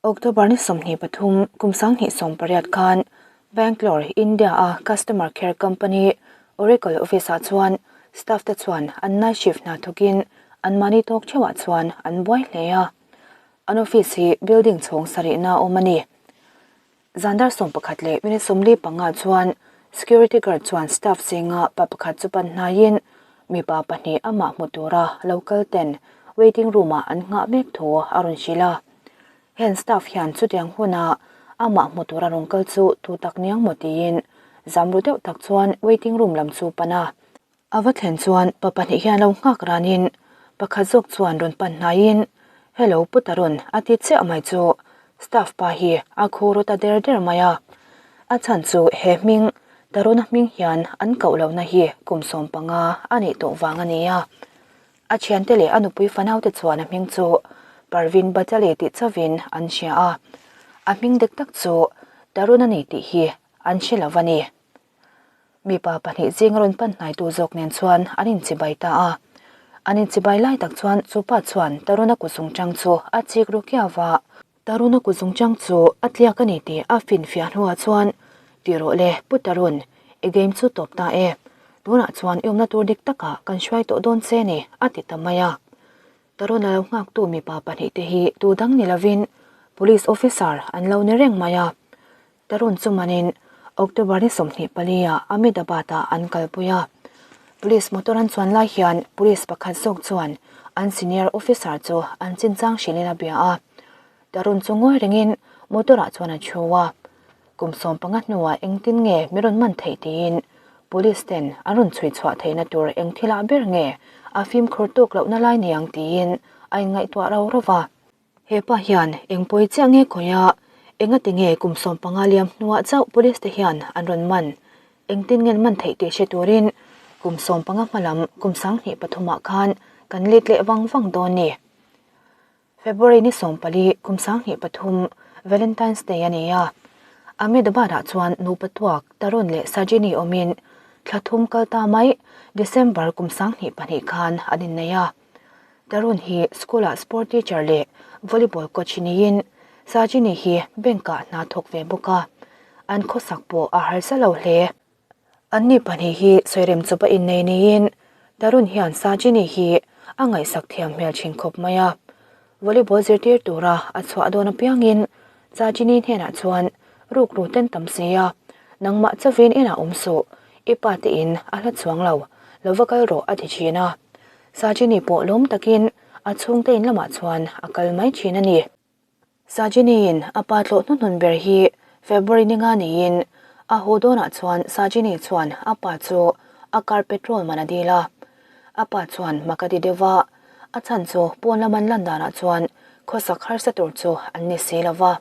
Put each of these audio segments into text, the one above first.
October ni 23 kum 2018 khan Bangalore, India a customer care company Oracle office ah chuan staff te chuan an night shift hna thawkin an mahni tawk theuhah chuan an buai hle a. An office hi building chhawng sarihna a awm a ni. Zan dar 11 leh minute 45 chuan security guard chuan staff zinga pa pakhat chu pan hnaiin mipa pahnih amah hmu tura lo kal ten waiting room ah an nghah mek thu a rawn hrilh a. Heng staff hian chutiang huna amah hmu tura rawn kal chu tu tak niang maw tiin zam ru deuh tak chuan waiting room lam chu pan a. A va thlen chuan pa pahnih hian lo nghak ranin pakhat zawk chuan rawn pan hnaiin, Hello Pu Tarun a ti chiah mai chu staff pa hi a khu ru ta der der mai a. A chhan chu he hming Taruna hming hian an koh lohna hi kum 15 a nih tawh vang a ni a. A thiante leh a nupui fanaute chuan a hming chu Parveen Batali tih chauhin an hria a, a hming dik tak chu Tarun a ni tih hi an hre lo a ni. Mipa pahnih zing rawn pan hnaitu zawk nen chuan an inchibai ta a. An inchibai lai tak chuan chu pa chuan Tarun-a kuzungchang chu a chik ru kiau va. Tarun-a kuzungchang chu a tliak a ni tih a finfiah hnuah chuan, Ti rawh le, Pu Tarun, i game chu tawp ta e. Tunah chuan i awmna tur dik takah kan hruai tawh dawn che ni, a ti ta mai a. Tarun-a lo nghaktu mipa pahnihte hi tu dang ni lovin Police Officer an lo ni reng mai a. Tarun chu manin October ni 24 ah Ahmedabad ah an kalpui a. Police motor an chuan lai hian police pakhat zawk chuan an senior officer chu an chinchang hrilhin a bia a. Tarun chu ngawi rengin motor ah chuan a thu a. Kum 15 hnuah engtin nge mi rawn man theih tiin police ten an rawn chhui chhuah theihna tur eng thilah ber nge a fimkhur tawk lohna lai niang tiin a inngaihtuah rau rau va. He pa hian eng pawi chiah nge khawi a, engati nge kum 15 liam hnuah chauh police te hian an rawn man, engtin nge an man theih tih hre turin kum 15 hmalam kum 2003 ah khan kan let leh vang vang dawn ni. February ni 14 kum 2003 Valentine's Day a ni a, Ahmedabad ah chuan nupa tuak Tarun leh Sajini awmin thla thum kal ta mai December kum 2002 khan an innei a. Tarun hi school ah sport teacher leh volleyball coach niin Sajini hi bank ah hna thawk ve bawk a, an khawsak pawh a harsa lo hle. Anni pahnih hi sawirem chawp a innei niin Tarun hian Sajini hi a ngaihsak thiam hmel thin khawp mai a. Volleyball zirtir tura a chhuah dawn apiangin Sajini hnenah chuan rukru ten tam si a, nangmah chauhin inah awm suh, i pa te in a hla chuang lo, lo va kal rawh a ti thin a. Sajini pawh lawm takin a chhungte in lamah chuan a kal mai thin a ni. Sajini-in a pa tlawh hnuhnun ber hi February ni nga niin a haw dawnah chuan Sajini chuan a pa chu a car petrol man a dil a. A pa chuan mak a ti deuh va, a chhan chu pawn lam an lan danah chuan khawsak harsa tur chu an ni si lo va.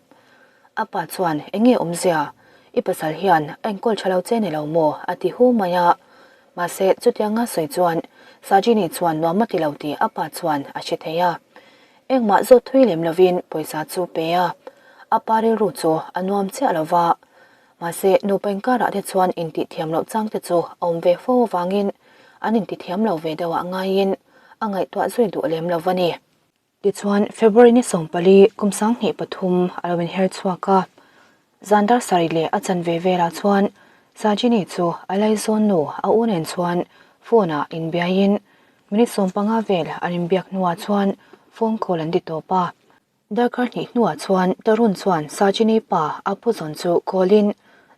A pa chuan eng nge awmzia? I pasal hian a enkawl tha lo che ni lo maw? a ti hu mai a. Mahse, chutianga sawi chuan Sajini chuan nuam a ti lo tih a pa chuan a hre thei a. Engmah zawt thui lem lovin pawisa chu pe a, a pa rilru chu a nuam chiah lo va. Mahse, nupa inkarah te chuan intihthiam loh chang te chu a awm ve fo avangin an intithiam lo ve deuhah ngaiin a ngaihtuah zui duh lem lo va ni. Tichuan, February ni 14 kum 2003 a lo inher chhuak a. Zan dar sarih leh a chanve velah chuan Sajini chu a laizawn nu a u nen chuan phone ah inbiaiin minute 15 vel an inbiak hnuah chuan phone call an ti tawp a. Darkar hnih hnuah chuan Tarun chuan Sajini pa a pu zawn chu call in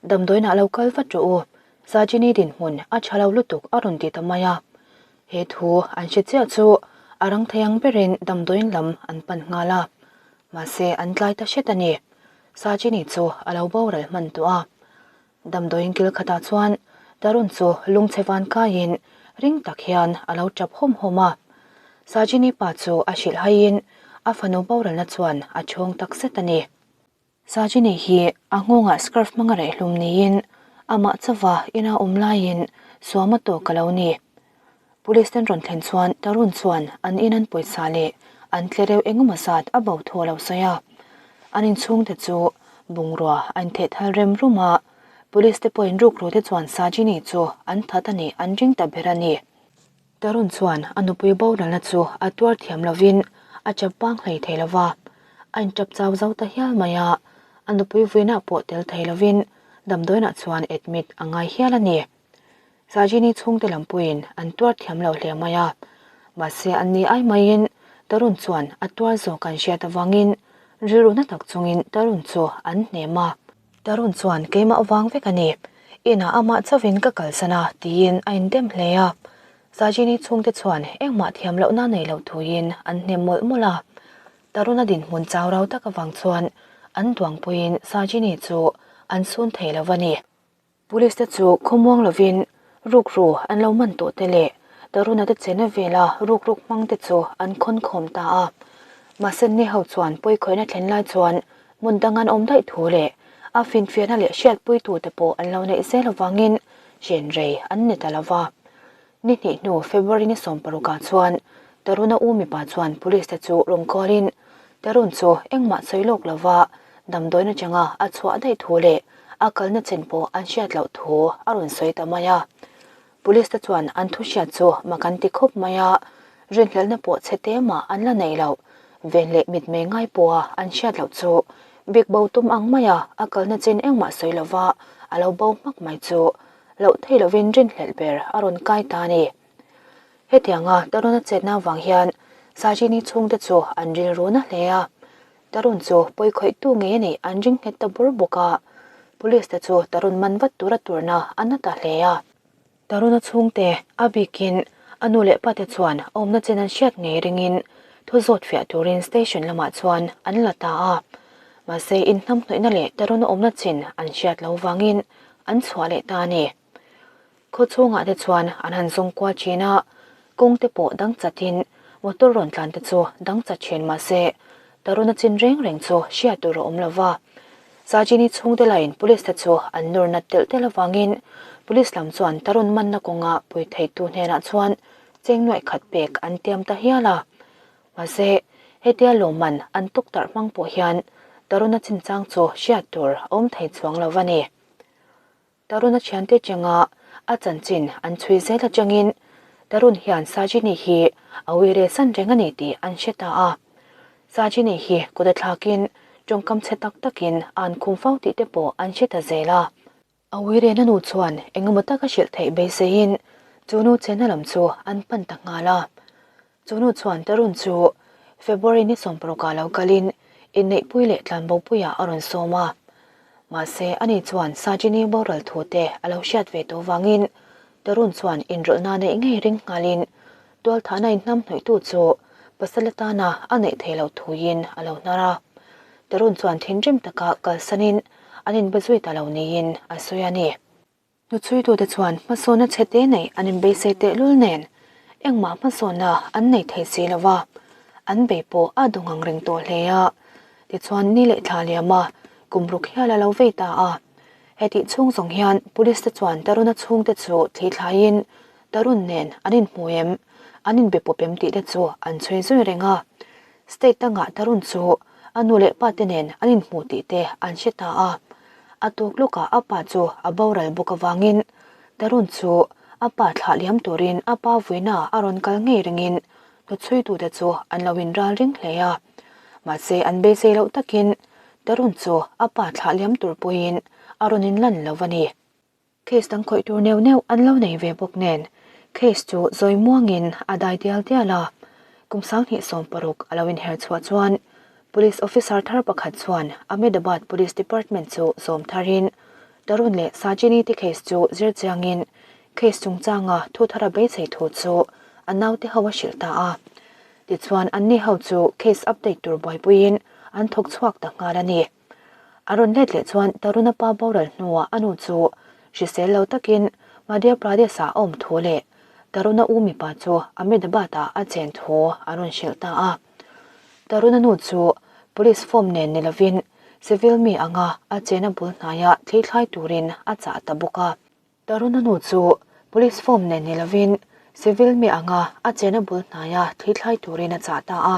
damdawiinah lo kal vat rawh u, Sajini dinhmun a tha lo lutuk a rawn ti ta mai a. He thu an hre chiah chu a rang thei ang berin damdawiin lam an pan nghal a, mahse an tlai ta hret a ni. Sajini chu a lo boral hman tawh a. Damdawiin kil khatah chuan Tarun chu lungchhe van kaiin ring tak hian a lo tap hawm hawm a. Sajini pa chu a hrilh haiin a fanu boralna chuan a chhawng tak zet a ni. Sajini hi a nghawngah scarf hmanga rehhlum niin amah chauva ina awm laiin suama tawk a lo ni. Police ten rawn thlen chuan Tarun chuan an in an pawisa leh an tle reuh engemaw zat a bo thu a lo sawi a. An inchhungte chu bungrua a intheh thal rem rum a, police te pawhin rukru te chuan Sajini chu an that a nih an ring ta ber a ni. Tarun chuan a nupui boralna chu a tuar thiam lovin a chap pang hlei thei lo va. A inṭap chau zo ta hial mai a, a nupui vuina pawh tel thei lovin damdawiinah chuan admit a ngai hial a ni. Sajini chhungte lam puiin an tuar thiam lo hle mai a, mahse an ni ai maiin Tarun chuan a tuar zawk an hriat avangin rilru na tak chungin Tarun chu an hnem a. Tarun chuan keimah vang vek a ni, inah amah chauhin ka kalsan a tiin a indem hle a. Sajini chhungte chuan engmah thiam lohna nei lo thuin an hnem mawlh mawlh a. Taruna dinhmun chau rau tak avang chuan an duangpuiin Sajini chu an sun thei lo va ni. Police te chu khawmuang lovin rukru an lo man tawh te leh Taruna te chena vela rukruk hmang te chu an khawn khawm ta a. Mahse ni ho chuan pawikhawihna thlen lai chuan hmun dang an awm daih thu leh a finfiahna leh hriatpuitu te pawh an lo neih zel avangin hren rei an ni ta lo va. Ni hnih hnu February ni sawmparukah chuan Taruna u mipa chuan police te chu rawn call-in Tarun chu engmah sawi lawk lova damdawiin atanga a chhuah daih thu leh a kalna chin pawh an hriat loh thu a rawn sawi ta mai a. Police te chuan an thu hriat chu mak an ti khawp mai a, rinhlelhna pawh chhe te mah an la nei loh. Ven leh mitmei ngai pawha an hriat loh chu bik bo tum ang maia a kalna chin engmah sawi lova a lo bo hmak mai chu loh thei lovin rinhlelh ber a rawn kai ta a ni. Hetianga Taruna chetna avang hian Sajini chhungte chu an rilru na hle a, Tarun chu pawikhawihtu ngei a nih an ring nghet ta bur bawk a, Police te chu Tarun man vat tura turna a na ta hle a. Taruna chhungte a bikin a nu leh pate chuan awmna chen an hriat ngei ringin thu zawt fiah turin station lamah chuan an la ta a, mahse inhnamhnawihna leh Taruna awmna chin an hriat lo vangin an chhuah leh ta a ni. Khaw chhungah te chuan an han zawng kual thin a, kawng te pawh dang chatin motor rawn tlan te chu dang chat thin mah se Taruna chin reng reng chu hriat tur a awm lo va. Sajini chhungte laiin police te chu an nur nat telh telh avangin police lam chuan Tarun manna kawnga pui theitu hnenah chuan cheng nuaih khat pek an tiam ta hial a. Mahse, hetia lawmman an tuktarh hmang pawh hian Taruna chinchang chu hriat tur a awm thei chuang lo va ni. Taruna thiante changa a chanchin an chhui zel atangin Tarun hian Sajini hi a uire san reng a ni tih an hre ta a. Sajini hi kut a thlakin tawngkam chhe tak takin a an khum fo tih te pawh an hre ta zel a. A uire na nu chuan engemaw taka hrilh theih beiseiin chu nu chena lam chu an pan ta nghal a. Chu nu chuan Tarun chu February ni sawmparukah lo kalin inneihpui leh tlanbopuiah a rawn sawm a. Mahse, ani chuan Sajini boral thu te a lo hriat ve tawh vangin Tarun chuan inrawlhna neih ngei ring nghalin tualthahna inhnamhnawihtu chu pasal atana a neih theih loh thuin a lo hnar a. Tarun chuan thinrim taka kalsanin an inbe zui ta lo niin a sawi a ni. Hnuchhuitute chuan hmasawnna chhete neih an inbeisei tehlul nen engmah hmasawnna an nei thei si lo va, an bei pawh a dawng ang reng tawh hle a. Tichuan ni leh thla liama kum ruk hial a lo vei ta a. Hetih chhung zawng hian police te chuan Taruna chhungte chu thli thlaiin Tarun nen an inhmu em, an inbe pawp em tih te chu an chhui zui reng a. State dangah Tarun chu a nu leh pa te nen an inhmu tih te an hre ta a. A tuk lawkah a pa chu a boral bawk avangin Tarun chu a pa thlah liam turin a pa vuina a rawn kal ngei ringin hnawchhuitute chu an lo inral ring hle a. Mahse an beisei loh takin Tarun chu a pa thlah liam tur pawhin a rawn inlan lo a ni. Case dang khawih tur neuh neuh an lo nei ve bawk nen case chu zawi muangin a dai dial dial a, kum 2016 a lo inher chhuah chuan Police officer thar pakhat chuan Ahmedabad Police Department chu zawm tharin Tarun leh Sajini te case chu zir chiangin case chungchanga thu thar a beisei thu chu a naute ho a hrilh ta a. Tichuan anni ho chu case update tur buaipuiin an thawk chhuak ta nghal a ni. A rawn let leh chuan Taruna pa boral hnuah a nu chu hrisel lo takin Madhya Pradesh-ah a awm thu leh Taruna u mipa chu Ahmedabad-ah a chen thu a rawn hrilh ta a. Taruna nu chu police form nen ni lovin civil mi anga a chena bul hnaia thlithlai turin a chah ta bawk a. Taruna nu chu police form nen ni lovin civil mi anga a chena bul hnaia thlithlai turin a chah ta a.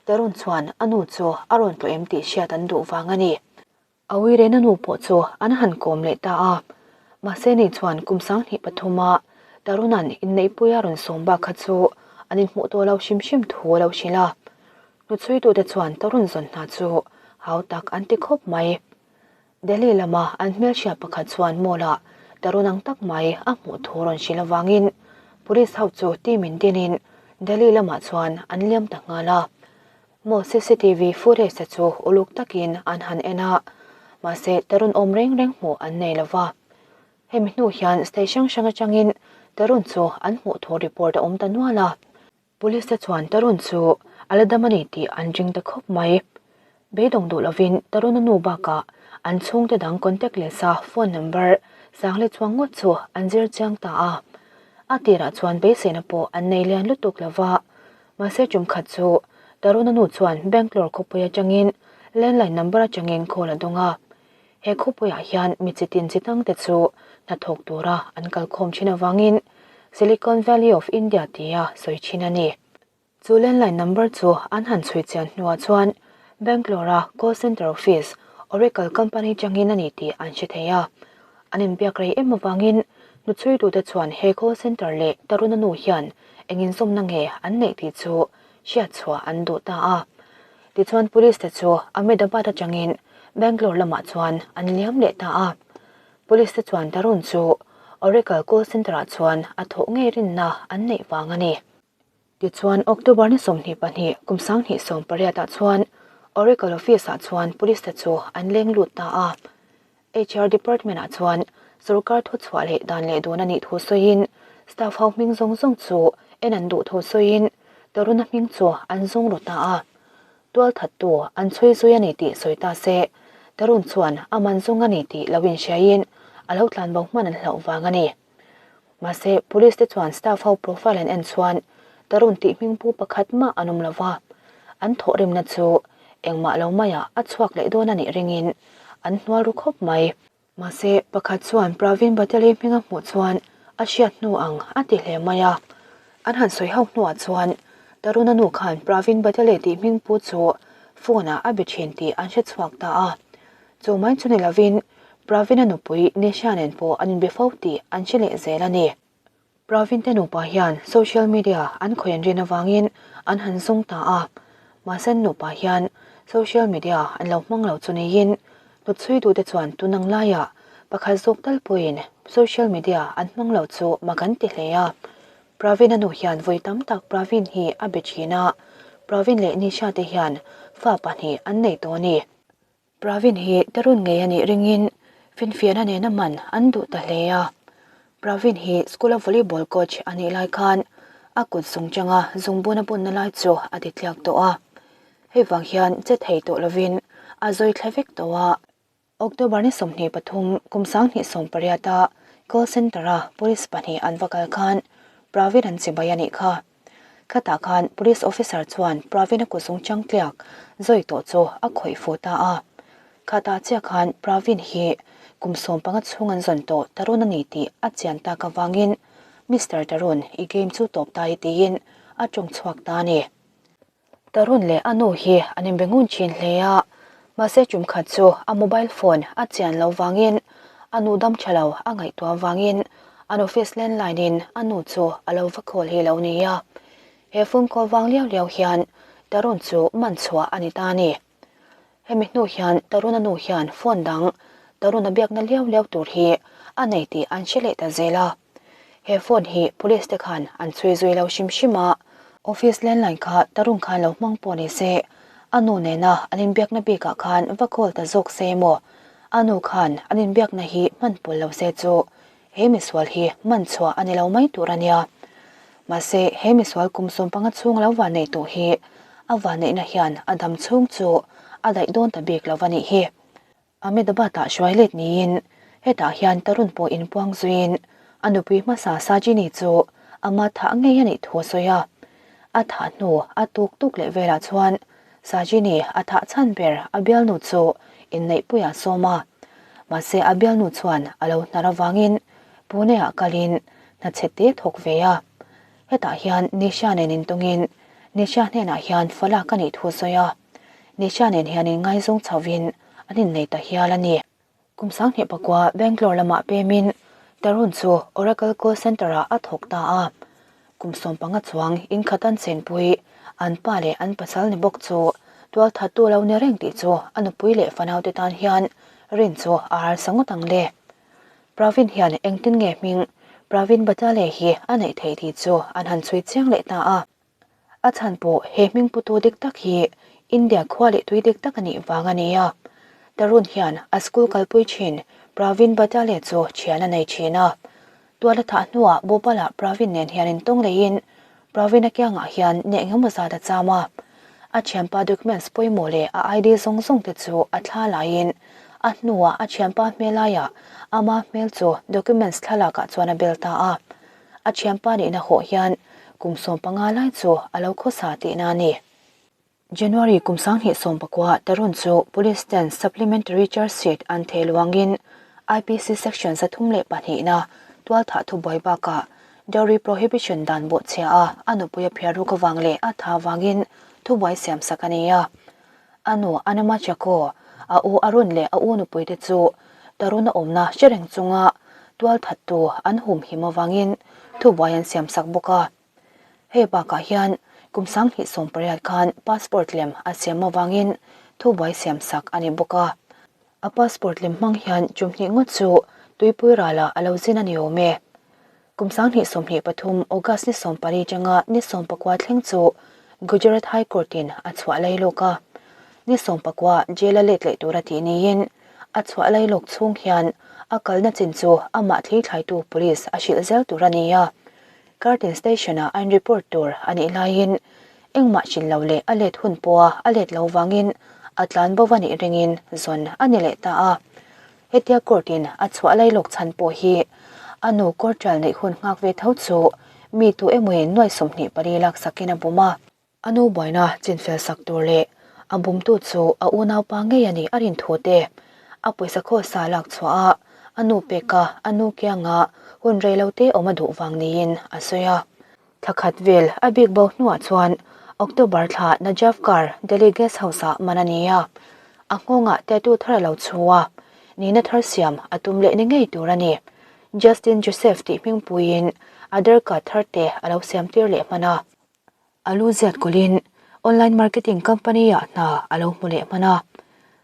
Tarun chuan a nu chu a rawn tlawh em tih hriat an duh vang a ni. A uirena nu pawh chu an han kawm leh ta a. Mahse ni chuan kum 2003 a Taruna'n inneihpui a rawn sawm bak kha chu an inhmuh tawh lo hrim hrim thu a lo hrilh a. Hnuchhuitute chuan Tarun zawn hna chu hau tak an ti khawp mai. Delhi lama an hmelhriat pakhat chuan mall-ah Tarun ang tak mai a hmuh thu rawn hrilh avangin Police ho chu team in dinin Delhi lamah chuan an liam ta nghal a. Mall cctv footage te chu uluk takin an han en a, mahse Tarun awm reng reng hmuh an nei lova. Hemi hnu hian state hrang hrang atangin Tarun chu an hmuh thu report a awm ta nual a. Police te chuan Tarun chu a la dam a ni tih an ring ta khawp mai. Beidawng duh lovin Taruna nu bakah an chhungte dang contact leh sa phone number sang leh chuang ngawt chu an zir chiang ta a. A tirah chuan beiseina pawh an nei lian lutuk lova, mahse tum khat chu Taruna nu chuan Bangalore khawpui atangin landline number atangin call a dawng a. He khawpuiah hian mi chi tin chi tangte chu hnathawk tura an kalkhawm thin avangin Silicon Valley of India tia sawi thin a ni. Chu landline number chu an han chhui chian hnuah chuan Bangalore-a call center office Oracle company changin a ni tih an hre thei a. An inbiak rei em avangin hnuchhuitute chuan he call center leh Taruna nu hian eng inzawmna nge an neih tih chu hriatchhuah an duh ta a. Tichuan police te chu Ahmedabad atangin Bangalore lamah chuan an liam leh ta a. Police te chuan Tarun chu Oracle call center ah chuan a thawh ngei rinna an neih vang a ni. Tichuan October ni 22 kum 2018 ah chuan Oracle office ah chuan police te chu an leng lut ta a. HR department ah chuan sorkar thuchhuah leh dan leh dun a nih thu sawiin staff ho hming zawng zawng chu en an duh thu sawiin Taruna hming chu an zawng ru ta a. Tual thattu an chhui zui a ni tih sawi ta se, Tarun chuan a man zawng a ni tih lo inhriaiin a lo tlanbo hman an hlauh vang a ni. Mahse, police te chuan staff ho profile an en chuan Tarun tih hming pu pakhat mah an awm lo va, an thawhrimna chu engmah lo maiah a chhuak leh dawn a nih ringin an hnual ru khawp mai. Mahse, pakhat chuan Pravin Batali hming a hmuh chuan a hriat hnu ang a ti hle mai a. An han sawi ho hnuah chuan Taruna nu khan Pravin Batali tih hming pu chu phone ah a be thin tih an hre chhuak ta a. Chu mai chu ni lovin Pravin-a nupui Nisha nen pawh an inbe fo tih an hre leh zel a ni. Pravin te nupa hian social media an khawih an rin avangin an han zung ta a, mahse an nupa hian social media an lo hmang lo chu niin hnutchhuitute chuan tunang laiah pakhat zawk tal pawhin social media an hmang lo chu mak an ti hle a. Pravin-a nu hian vawi tam tak Pravin hi a be thin a, Pravin leh Nisha te hian fa pahnih an nei tawh a ni. Pravin hi Tarun ngei a nih ringin finfiahna nena man an duh ta hle a. Pravin hi school-a volleyball coach a nih lai khan a kut zung changa zungbun a bunna lai chu a ti tliak tawh a. Hei vang hian che thei tawh lovin a zawi thla vek tawh a. October ni 23 kum 2018 a call center-a police pahnih an va kal khan Pravin an chibai a nih kha. Khatah khan Police Officer chuan Pravin-a kut zung chang tliak zawi tawh chu a khawih fu ta a. Khatah chiah khan Pravin hi kum 15 chhung an zawn tawh Tarun a ni tih a chian tak avangin Mister Tarun, i game chu tawp ta i tiin a tawng chhuak ta a ni. Tarun leh a nu hi an inbe ngun thin hle a, mahse tum khat chu a mobile phone a chian loh vangin a nu dam tha lo a ngaihtuah vangin an office landline in a nu chu a lo va call hi lo ni a. He phone call vang liau liau hian Tarun chu man chhuah a ni ta a ni. Hemi hnu hian Taruna nu hian phone dang Taruna biakna liau liau tur hi a nei tih an hre leh ta zel a. He phone hi police te khan an chhui zui lo hrim hrim a, office landline kha Tarun khan lo hmang pawh ni se, a nu nena an inbiakna bikah khan va call ta zawk se emaw, a nu khan an inbiakna hi hman pawl lo se chu he misual hi hman chhuah a ni lo mai tur a nia. Mahse, he misual kum 15 chhung lo van neih tawh hi a vanneihna hian a dam chhung chu a daih dawn ta bik lo va nih hi. Ahmedabad-ah hruai let niin hetah hian Tarun pawh inpuang zuiin a nupui hmasa Sajini chu ama thah ngei a nih thu a sawi a. A thah hnu a tuk tuk leh velah chuan Sajini a thah chhan ber a bialnu chu inneihpuiah a sawm a. Mahse a bialnu chuan a lo hnar avangin Pune-ah kalin hna chhe te thawk ve a. Hetah hian Nisha nen intawngin Nisha hnenah hian falak a nih thu a sawi a. Nisha nen hian inngaizawng chhovin an innei ta hial a ni. Kum 2009 Bangalore lamah pemin Tarun chu Oracle Call Center-ah a thawk ta a. Kum 15 chuang inkhat an chenpui An pa leh an pasal ni bawk chu tualthattu lo ni reng tih chu a nupui leh fanaute tan hian rin chu a harsa ngawt ang le. Pravin hian engtin nge hming Pravin Batale hi a neih theih tih chu an han chhui chiang leh ta a. A chhan pawh he hming putu dik tak hi India khua leh tui dik tak a nih vang a ni a. Tarun hian a school kalpui thin Pravin Batale chu thian a nei thin a. Tuala thah hnuah Bhopal-ah Pravin nen hian intawng leiin Pravin-a kiangah hian neh engemaw zat a cham a. A thianpa documents pawimawh leh a ID zawng zawng te chu a thla laiin a hnuah a thianpa hmelaiah ama hmel chu documents thlalakah chuan a bel ta a. A thianpa nihna hawh hian kum 15 lai chu a lo khawsa tihna a ni. January kum 2019 Tarun chu Police ten Supplementary Charge Sheet an theh luangin IPC Section 32 na tualthah thubuai bakah Dowry Prohibition dan bawhchhia a a nupui a phiar ruk avang leh a tha vangin thubuai siam sak a ni a. A nu Anuma Chako, a u Arun leh a u nupui te chu Tarun a awmna hre reng chunga tualthattu an humhim avangin thubuai an siam sak bawk a. Hei bakah hian kum 2018 khan passport lem a siam avangin thubuai siam sak a ni bawk a. A passport lem hmang hian chumhnih ngawt chu tuipui ralah a lo zin a ni awm e. Kum 2023 August ni 14 atanga ni 19 thleng chu Gujarat High Court in a chhuah lai lawk a. Ni 19 jail a let leh tur a tih niin a chhuah lai lawk chhung hian a kalna chin chu amah thlithlaitu police a hrilh zel tur a ni a. Curtin Station-ah an report tur a nih laiin engmah hrilh lo leh a let hun pawha a let lo vangin a tlan bo va nih ringin zawn a ni leh ta a. Hetia court-in a chhuah lai lawk chhan pawh hi a nu court trial neih hun nghak ve tho chu mi tu emawin nuai 24 laksakin a bum a. A nu buaina chinfel sak tur leh a bumtu chu a unaupa ngei a nih a rin thu te, a pawisa khawsa lak chhuah a, a nu peka a nu kianga hun rei lo te awm a duh vang niin a sawi a. Thla khat vel a bik bo hnuah chuan October thla Najafgarh Delhi Guest House-ah man a ni a, a nghawngah tattoo thar a lo chhu a, nihna thar siam a tum leh ni ngei tur a ni. Justin Joseph tih hmingpuiin Aadhaar card thar te a lo siam tir leh hman a. A lu ziat kulhin online marketing company-ah hna a lo hmu leh hman a.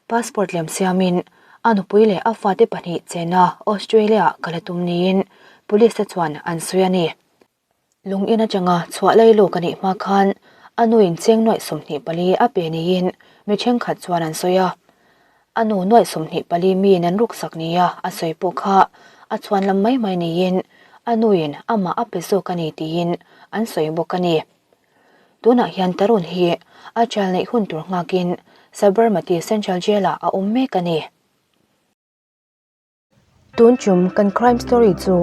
Passport lem siamin a nupui leh a fate pahnih chenna Australia-ah kal a tum niin police-te chuan an sawi a ni. Lung in atanga chhuah lai lawk a nih hma khan a nuin cheng nuaih 24 a pe niin mi thenkhat chuan an sawi a. A nu nuaih 24 miin an ruksak nia a sawi pawh kha a chhuan lam mai mai niin a nuin amah a pe zawk a ni tiin an sawi bawk a ni. Tunah hian Tarun hi a trial neih hun tur nghakin Sabarmati Central Jail-ah a awm mek a ni. Tun chum kan crime story chu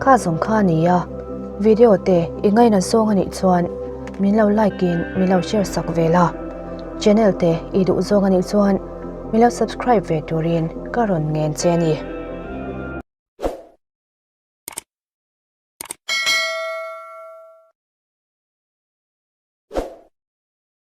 kha zawng kha a ni a, video te i ngaina zawng a nih chuan min lo like in min lo share sak ve la, channel te i duh zawng a nih chuan min lo subscribe ve turin ka rawn ngen che a ni.